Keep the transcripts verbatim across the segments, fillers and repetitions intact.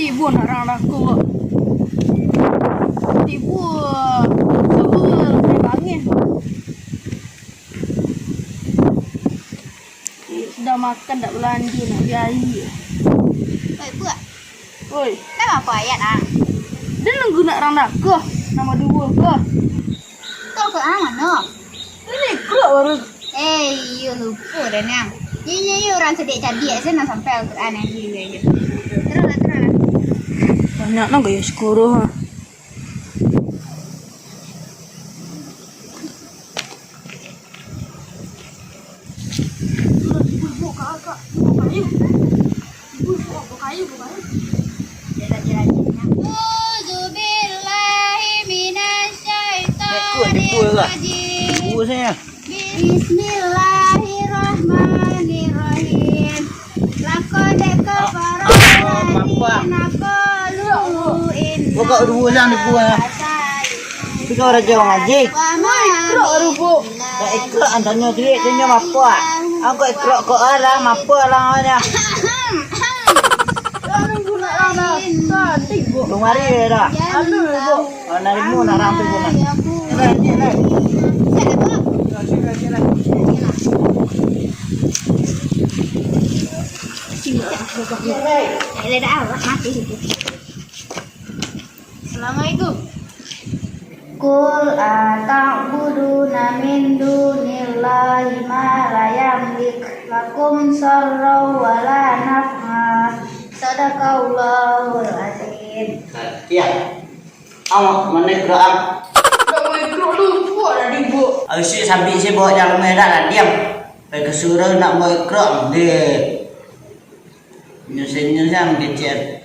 Tibo nak rang dako. Tibo, tibo, tibo angin. Sudah makan, dak balanjo, nak bali aia. Oi, buak. Oi. Nama apa ayat, ah? Dia nunggu nak rang dako, nama duo ko. Kau ke ah, mano? Ini Iqra baru. Eh, iyo, lupo dah, Nang. Iyo, iyo, iyo, urang cadiak-cadiak se, nan sampai Al-Quran, eh, iyo, iyo, iyo. Teruslah, teruslah. Banyak nan gaya sekoro, ha. Ibu, ibu, kak, kak, ibu, kayu. Ibu, ibu, apa kayu, bu, kayu? Dia lagi rajin, ya. A'udzubillahi minasyaitonirrajim. Ibu, saya. Bismillahirrahmanirrahim. Laqad kafara alladzina qalu inna Buka dulu, jangan dibuka, ya. Allaha salisu Tiga orang jawab ngaji. Wa ma Iqra baru, Bu. Kak Iqra antanyo duit, dia nyo apa? Angkot Iqra ko alam, apa alam ada? Jangan guna alam. Cantik, Bu. Tumari dah. Aduh, Bu. Oh, narimu nak rampik guna. Eleh, eleh. Sini, sini, sini. Eleh dah, mati. Assalamualaikum. Qul ata'buduna min dunillahi ma la yamlik lakum darran wa la naf'a. Sadaqallahul azim. Sekian. Awak mana Iqra? Dak mau Iqra lu, buat dah dibuat. Asyik sabik si bawa dalam merah lah, diam. Pai ka surau nak bawa Iqra, deh. Nyusahin-nyusahin kecil.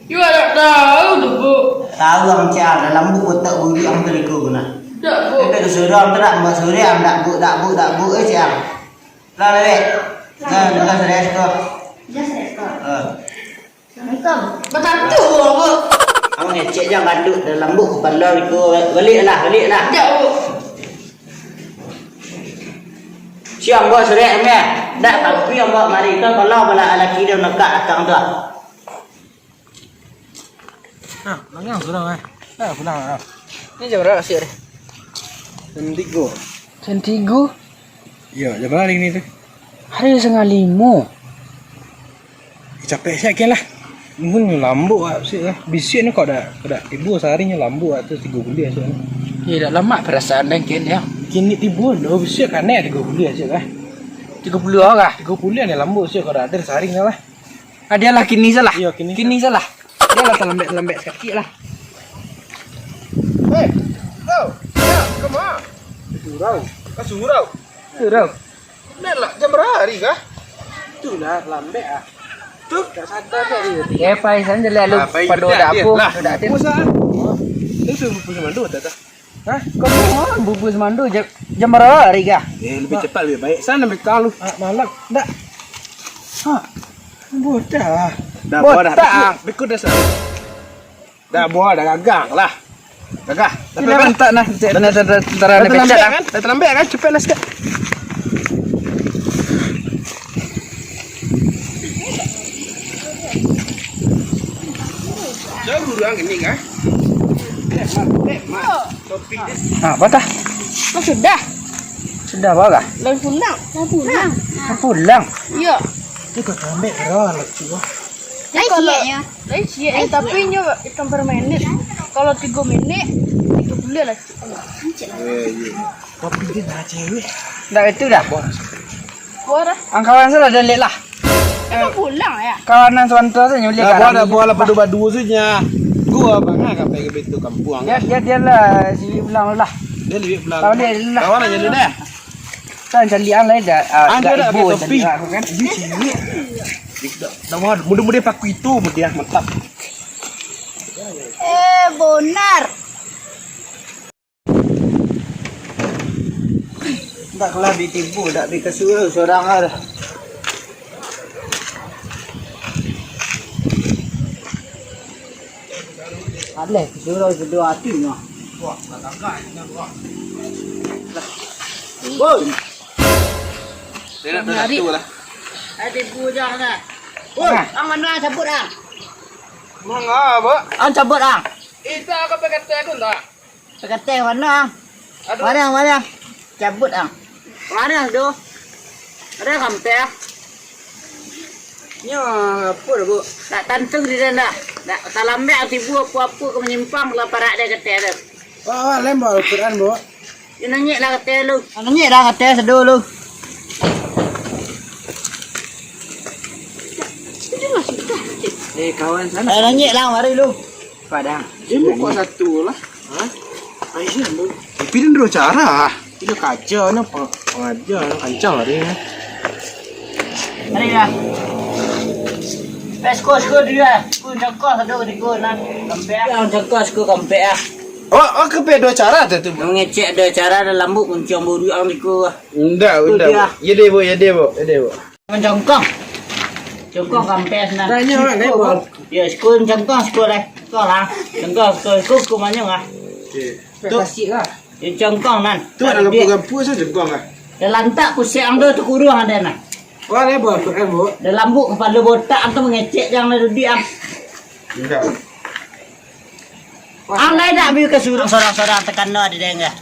Yo, dak tahu tu, Bu. Tahu ang cial, dalam buku kotak budi ang tu liko guna. Dak, Bu. Tapi tu surang tu dak, mbak sore ang dak bu, dak bu, dak bu, eh, cial. Lah, lewek. Lah, dengar sore esko. Dengar sore esko. Eh. Assalamualaikum. Batantu, Bu. Ang ngecek je gandut dalam buku kepala liko. Balik lah, balik lah. Dak, Bu. Siang buat surek ni. Dak, tapi ang buat mari tu kalau bala laki dia nekak datang tu. Nah, mangang surang, eh. Dah pulang lah. Ni jam berapa sih, Re? Jam tiga. Jam tiga? Iyo, jam berapa hari ni tu? Hari setengah lima. Eh, capek siap kian lah. Mungkin lambuak lah, siap lah. Bisiak ni kau dah, kau dah tiba sehari ni lambuak lah tu tiga bulan siap lah. Eh, dah lama perasaan dah kian ya. Kini tiba dah bisiak kanai tiga bulan siap lah. Tiga puluh orang kah? Tiga bulan ni lambuak siap kau dah ada sehari ni lah. Ah, dia lah kini salah. Iyo, kini Kini salah. Dia lah talambek-talambek sakik lah. Eh, kau, ya, kama? Surau. Ka surau. Surau. Dah lah, jam berapa hari kah? Itulah, lambek ah. Tu? Tak sadar dah dia. Ya, pai sana je lah lu. Ah, pai pado dah dak dia. Apo, lah. Dak ada. Puasa. Lu suruh puasa mandu tak dah? Hah? Kau buat bubur semando jam, jam berapa hari kah? Eh, lebih cepat lebih baik. Sana ambil kau lu. Ah, malam. Dak. Ha. Bodoh. Dah, bodoh. Botak. Bikun, bikun dah sana. Dah, buah dah gagang lah. Gagah. Tapi kenapa? Bentak nah. Benar, tentara, tentara dah ni terlambat pecah kan? Dah terlambat kan? Cepatlah sikit. Jauh urang ini kah? Eh, Mat, eh, Mat. Kopi dia. Ha, apa tah? Oh, sudah. Sudah apa kah? Lalu pulang. Lalu pulang. Lalu pulang. Iyo. Dia kau tambah lah, cuba. Lain kalau, lain siap, eh, tapi nyo hitung per minit. Kalau tigo minit, tigo puluah lah. Eh, iyo. Tapi dia nak cewek. Dak itu dah. Buah dah. Angkawan sudah dah lek lah. Kita pulang ya. Kawan nan suanto tu nyulik. Dah buah, dah buah lah padu badu saja. Gua bangah sampai ke pintu kampuang. Dia, dia, dia lah si ulang lah. Dia lebih pulang. Tahu dia lah. Kawan aja lu dah. Kan cari ang lain dah. Ah, dah ada ibu topi. Cari aku kan. Dia sini. Dah, dah, muda-muda paku itu, muda mantap. Eh, bonar. Ndak lah ditipu, ndak dikasih surang lah. Aleh, surau seduo hati mah. Woi. Dia nak tahu lah. Ada bujang dah. Woi, ang mana sabut ah? Manga, Buk? Ang cabuik, ang. Itu ka P K T tu, ndak? P K T mano, ang? Aduh. Mano, mano? Cabuik, ang. Mano tu? Ado kampia. Nyo, apo dah, Buk? Nak tantu di dalam dah. Nak talambek tibo apo-apo ka manyimpang, lah parak dek P K T tu. Wah, wah, lembah Al-Quran, Buk. Yo nangik lah kateh lu. Nangik lah kateh sado lu. Eh, kawan sana. Eh, nangik lah mari lu. Padang. Dia buka satu lah. Hah? Aisyah lu. Tapi dia dua cara. Dia kaca ni, peng-, pengaja ni, kancang hari ni. Mari lah. Eh, siko, siko dia. Siko cangkah sado, siko nan. Kampek. Yang cangkah, siko kampek ah. Oh, oh, ka pai duo cara tu, tu? Mangecek duo cara, dah lambuk muncang baru ang siku. Indak, tu indak. Dia. Ya deh, Buk, ya deh, Buk, ya deh, Buk. Mancongkong. Congkong kampes nah. Tanya orang lain, Buk. Ya, siku congkong, siku lah. Siku lah. Congkong, siku, siku, siku manyong lah. Okey. Tu. Kasih lah. Ya, congkong nan. Tu ada lampu-lampu saja congkong lah. Ya, lantak pusek ang tu, tu kurung ada nah. Wah, lebar tu, kan, Buk? Dah lambuk kapalo botak ang tu mangecek jang lah duduak ang. Indak. Ang lai dak bi ka surang sorang-sorang takana di dengah.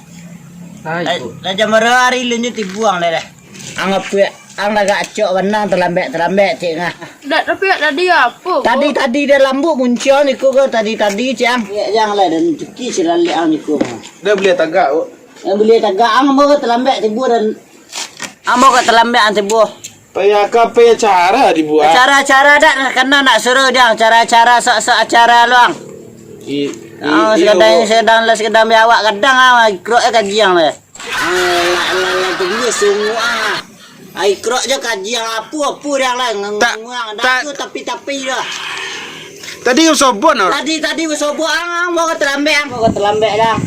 Ai, Ra-, Buk. Raja Mara ari lunyo tibuang lai dah. Ang apuak, ang lagak acok banang talambek-talambek cek ngah. Dak tapi dak tadi apo, Buk? Tadi-tadi dah lambuk muncang niko ko tadi-tadi cek ang. Ya, jang lah dan cuki silalek ang niko. Dah buliah tagak, Buk. Yang buliah tagak ang mau ka talambek tibo dan ang mau ka talambek ang tibo. Payah ka, payah cara dibuat. Cara-cara dak nak kana nak suruh diang, cara-cara sok-sok acara luang. I-, i-, ah, iyo, sekadang, Buk. Sekadang lah, sekadang biawak kadang ah, ikrok eh kajiang lah. Ah, lah, lah, lah, tunggu sungguh ah. Ah, ikrok je kajiang apo-apo diang lah, ngang-, tak, ngang-, tak. Dak tu tapi-tapi dah. Tadi basobok no. Tadi, tadi basobok ang, ang, mau ka talambek, ang, mau ka talambek dah.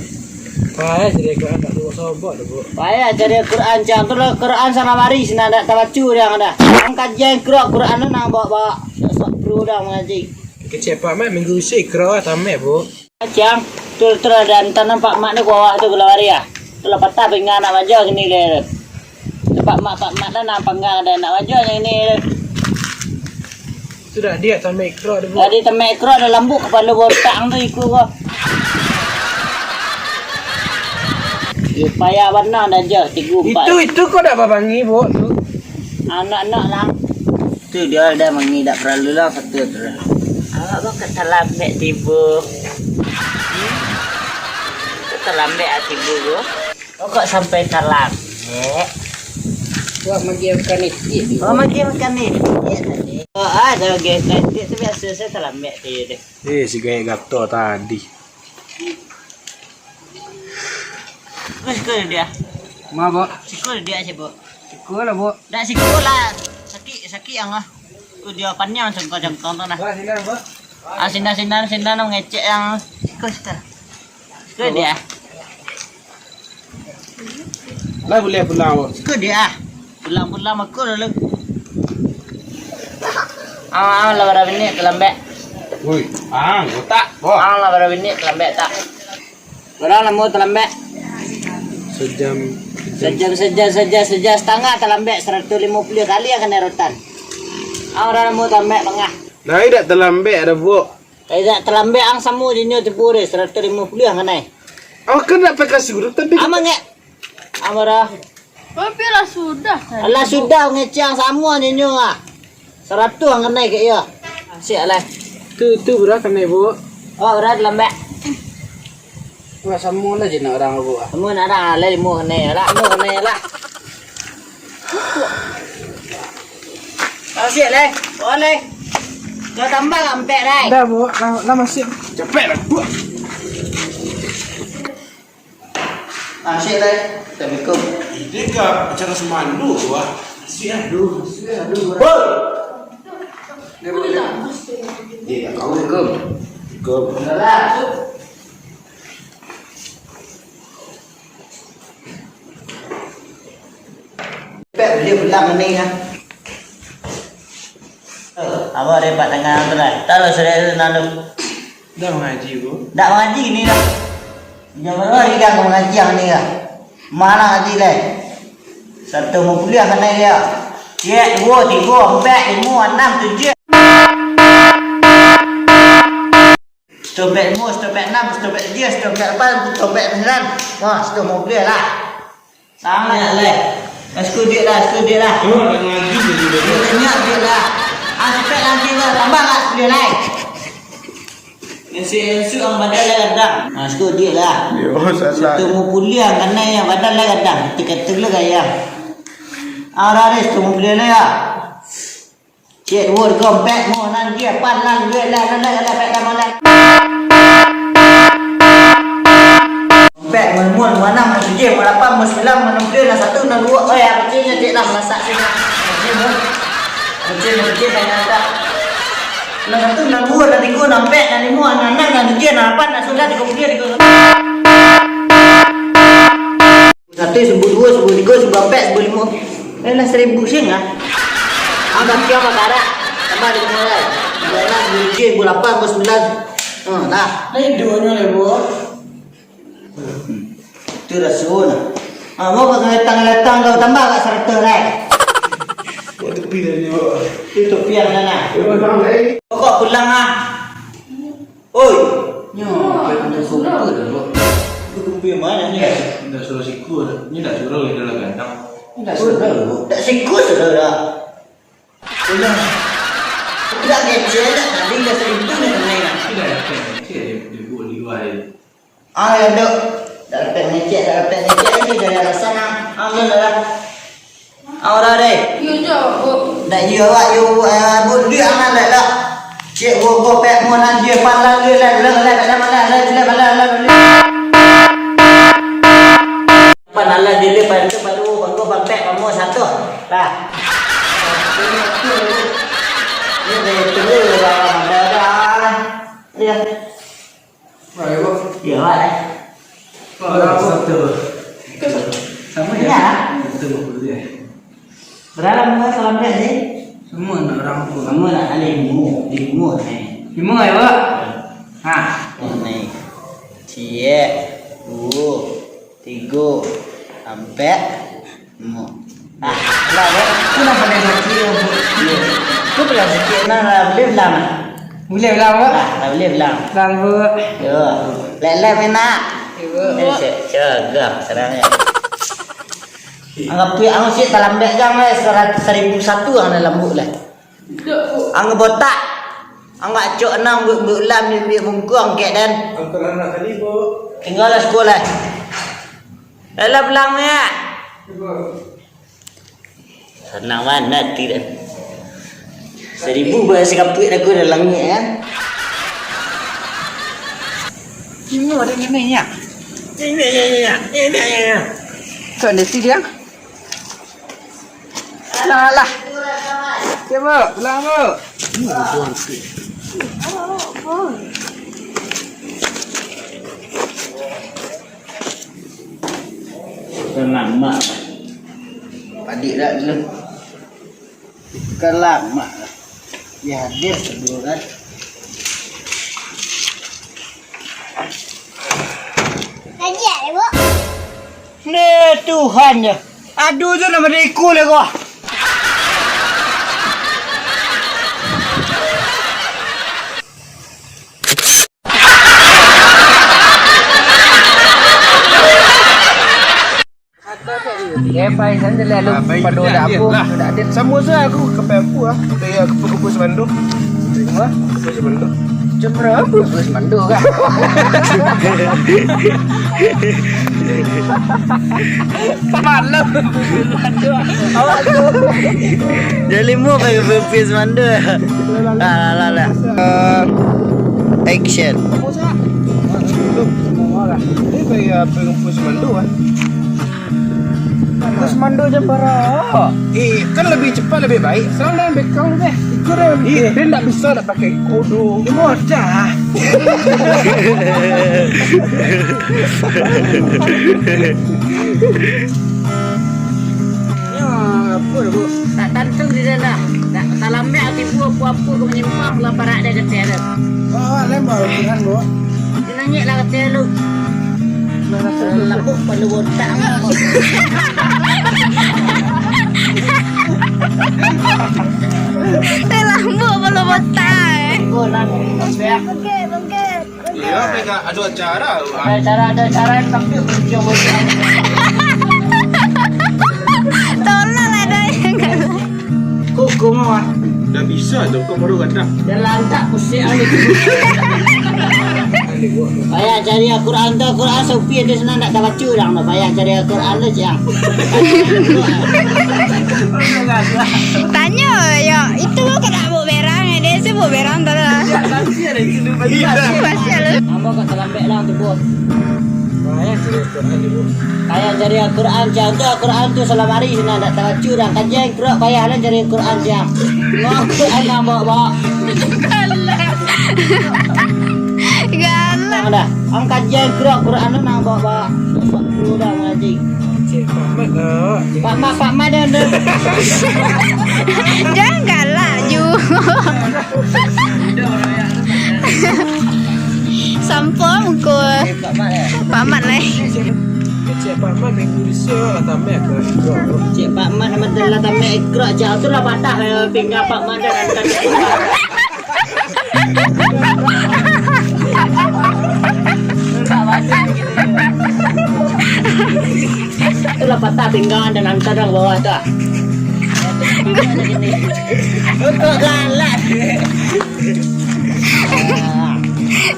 Payah cari Quran tak basobok dah, Buk. Payah cari Quran, cang tu lah Quran salah baris, nak dak tabaco diang dah. Ang kajian Quran, Quran tu nang bawa-bawa. Sok-sok pro dah mangaji. Kecek Pak Mat minggu isi Quran tamat, Buk. Cang, tu, tu lah dan tanam Pak Mat tu ka bawah tu gula waria. Tu lah patah pinggang nak baja kini dia. Pak Mat, Pak Mat dah nak panggang dah nak baja yang ini. Sudah dia tamat ikra dah, Buk. Tadi tamat ikra dah lambuk kapalo botak tu iku ko. Payah bana dah je, tiga, empat. Itu, itu kau dah babangi, Buk, tu. Anak-anak lah. Tu dia dah mangi, dak paralu lah satu tu. Awak kok talambek tibo. Hmm? Kok talambek ah tibo ko? Oh, kok sampai talambek? Wah, magi makan itik. Oh, magi makan itik tadi. Oh, ada magi makan itik tu biasa saya talambek tu deh. Eh, si gaek gato tadi. Terus ke dia? Ma, Buk? Siku dia, Buk. Siku lah, Buk. Dak siku lah. Sakik, sakik ang ah. Tu dia paniang cengkok-cengkok tu nah. Wah, sini, Buk. Ah, sinan, sinan, sinan ngecek ang. Siku, siku. Siku dia. Lah buliah pulang, Buk. Siku dia. Pulang-pulang aku lalu. Ah, ah, lah bara minit talambek. Woi, ang, otak, Buk. Ang lah bara minit talambek tak? Bara lamo talambek? Sejam, sejam. Sejam, sejam, sejam, sejam satangah talambek, saratuih limo puluah kali ang kanai rotan. Ang bara lamo talambek pangah. Lai dak talambek ado, Buk. Lai dak talambek ang samo dinyo tibo deh, saratuih limo puluah ang kanai. Ang kan dak pakai surut tadi. Amang ngek. Ang bara. Tapi lah sudah. Alah sudah ngecek ang samo dinyo ah. Saratuih ang kanai kek iyo. Siap lah. Tu, tu bara kanai, Buk. Oh, bara talambek. Wah, samo lah je nak orang, Buk, ah. Samo nak orang, lah limo kanai lah, limo kanai lah. Masih lah. Oh, lah. Kau tambah lah ampek lah. Dah, Buk. Lah, lah masih. Capek lah, Buk. Ah, cek lai. Assalamualaikum. Dia ka acara sumando tu ah. Siap, aduh. Siap, aduh. Hoi! Dia, dia, kau assalamualaikum. Assalamualaikum. Pek dia pulang ni ah. Eh, abah dapat tangan tu lah. Tahu sudah tu nandu. Dah mangaji ko? Dak mangaji ni dah. Jam baru hari dah ka mangaji ang ni dah. Mana ngaji lai? Saratuih limo puluah kanai dia. Ciek, duo, tigo, ampek, limo, anam, tujuah. Satompek limo, satompek anam, satompek tujuah, satompek lapan, satompek sambilan. Wah, situ mau bali lah. Sangaik lah. Lah, siko duit lah, siko duit lah. Oh, nak ngaji tadi dah. Duit banyak duit lah. Ah, sipek lah, siko tambah lah sapuluah lai. Ensuk-ensuk ang badan lah gadang. Ah, siko duit lah. Yo, salah. Satu mau puliang, kanai yang badan lah gadang. Kata-kata lah gaya. Ah, Raris, tu mau puliang lah ya. Cek duo, tigo, ampek, limo, anam, tujuah, lapan, sambilan, duo, lapan, lapan, lapan, lapan, lapan, lapan. Ampek, limo, limo, limo, anam, limo, tujuah, limo, lapan, limo, sambilan, limo, anam, tujuah, anam, satu, anam, duo. Oi, apa ceknyo, cek lah, malasak cek lah. Ini, limo. Apa ceknyo, apa ceknyo, banyak tak? Anam, satu, anam, duo, anam, tigo, anam, ampek, anam, limo, anam, anam, anam, tujuah, anam, lapan, anam, sambilan, tigo puluah, tigo puluah. Satu, saribu duo, saribu tigo, saribu ampek, saribu limo. Eh, lah saribu sen lah. Ang kaki ang bakarak. Tambah limo lai. Saribu anam, saribu tujuah, saribu lapan, saribu sambilan. Ha, lah. Lah, iduiknyo lah, Bu. Tu raso lah. Ah, mau kau datang-datang kau tambah kat saratus lai. Buat tepi dah ni, Bu. Tu topi yang mana? Pokok pulang ah. Oi. Nyo, apo nan suruah tu dah, Bok? Itu kumpul yang mana ni? Indak suruah siku dah. Ni indak suruah, indak lah gantang. Indak suruah, Bok. Indak siku sudah dah. Sudah. Indak kecil, indak tadi, indak saribu ni kena ingat. Indak kecil, dia, dia buat di luar dia. Ah, ya, Dok. Dak dapek ngecek, dak dapek ngecek lagi dari alasan ah. Ah, dah, dah, dah. Aura deh. Iyo jo, Bu. Dak iyo awak yo, eh, Bu, duit aman dak, dak. Cek gua gopek mo nan dia pandang dia lah, lah, lah. Pan alah dia lepas tu baru bangko pampek kamu satu. Lah. Ini dari dulu orang ada dah. Iya. Baik, Bu. Iya, Pak, eh. Pak, berapa? Satu. Sama ya? Iya. Satu lima puluh ya. Berapa bunga salam teh, sih? Semua nak orang tu. Semua nak kali lima, lima, eh. Lima ya, Pak? Ha. Ini. Ciek, duo, tigo, ampek, limo. Ah, lah, Bok. Tu lah pandai sakik, Bok. Iyo. Tu pandai sakik, nah, lah, boleh bilang. Boleh bilang, Bok? Lah, lah, boleh bilang. Bilang, Bok. Yo. Lek-lek, enak. Yo, Bok. Eh, cek, cegah, serang, ya. Anggap tu, ang sik talambek jang, eh, sara-, saribu satu ang dalam bulan. Ang botak. Ang acok anang buek-buek ulam di biak bungkuang kek den. Angkot anak tadi, Bu. Tinggal lah sekolah. Alah pulang ya. Ibu. Sanang bana ti den. Saribu bah sakapuik aku dah langik kan. Ini ada ni ya. Ini ya ya ya. Ini ya ya. Kau ada ti dia? Alah, alah. Okey, Bu. Pulang, Bu. Bukan lama. Padik dah dulu. Bukan lama lah. Dia hadir kedua kan. Hadir, Bu. Neh, Tuhan ya. Aduh, tu nama dia ikut lah kau. Eh, pai sana lalu. Ah, pai pado dah dah apa? Lah. Dah ada. Sama saja aku ke Pempu ah. Ke kumpul-kumpul semandu. Apa? Kumpul semandu. Cuma apa? Kumpul semandu kan. Malam. Awak tu. Jadi mau pakai kumpul semandu. Lah, lah, lah, lah. Eh, action. Apa sah? Semandu. Semua lah. Ini pakai apa kumpul semandu kan? Terus mando jam bara. Eh, kan lebih cepat, lebih baik. Sekarang dah bekal deh. Ikut dah. Iya, dia ndak bisa nak pakai kudu. Dia mau dah. Ya, apa dah, Bu? Tak tantu di dalam. Tak, tak lambat hati Bu, apa-apa ke menyimpang, lah parak dia kata dia. Wah, wah, lembab Tuhan, Bu. Nangik lah kata lu. Lapuk palu botak. Eh, lapuk palu botak, eh. Oh, lah. Bangkit, bangkit. Ya, mereka ada acara. Ada acara, ada acara, tapi berjuang-berjuang. Tolong lah, ada yang galak. Kok kau mau, ah? Dah bisa tu, kau baru kata. Dah lantak pusing, ah. Payah cari Al-Quran tu, Al-Quran Sofi ada sana nak tabaca orang tu. Payah cari Al-Quran tu, siang. Tanyo, yo, itu kau nak buat berang, eh, dia sebut berang tu lah. Iya. Masih lah. Ambo kau talambek lah tu, Bos. Payah cari Al-Quran tu, Bos. Payah cari Al-Quran, siang tu Al-Quran tu salam hari, sana nak tabaca orang. Kajian Kro, payah lah cari Quran siang. Ngok Quran nang bawa-bawa. Galak. Nang dah. Ang kajian Kro, Quran tu nang bawa-bawa. Sok dulu dah mangaji. Cik Pak Mat lah. Pak Mat, Pak Mat dah, dah. Jangan galak ju. Sampah mukul. Pak Mat, eh? Pak Mat lah. Cik Pak Mat minggu di sini lah tamat lah. Cik Pak Mat sama dia lah tamat Iqra, jauh tu lah patah, eh, pinggang Pak Mat dan kaki Iqra. Tu lah patah pinggang dan hantar dah ke bawah tu, ah. Kok galak.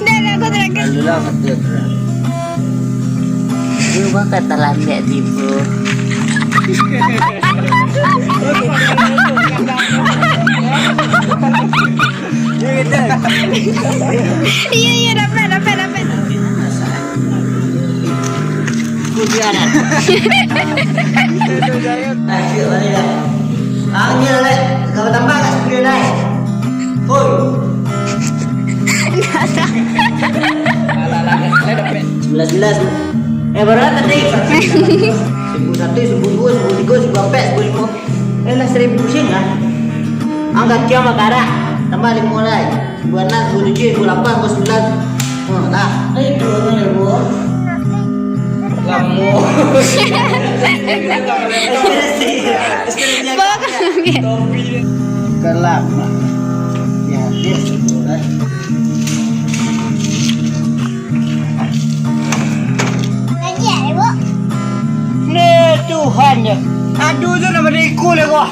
Dah, dah, aku terakhir. Lalu lah, betul, betul. Lu mah kata lambat tipu. Iya, iya, dapat, dapat, dapat. Kudianan. Angin, Lek. Kau tambah kat sepuluh, Lek. Hoi. Sebelas, sebelas. Eh, berapa tadi? Seribu satu, seribu dua, seribu tiga, seribu empat, seribu lima. Eh, lah seribu sen lah. Angka kian makarak. Tambah lima lai. Seribu anam, seribu tujuh, seribu lapan, seribu sembilan. Oh, lah. Eh, dua ribu. Lamo. Bawa kami. Kelak. Ya, dia sudah. Lagi ya, Ibu? Ni Tuhan ya. Aduh, tu nama dia ikut lah, wah.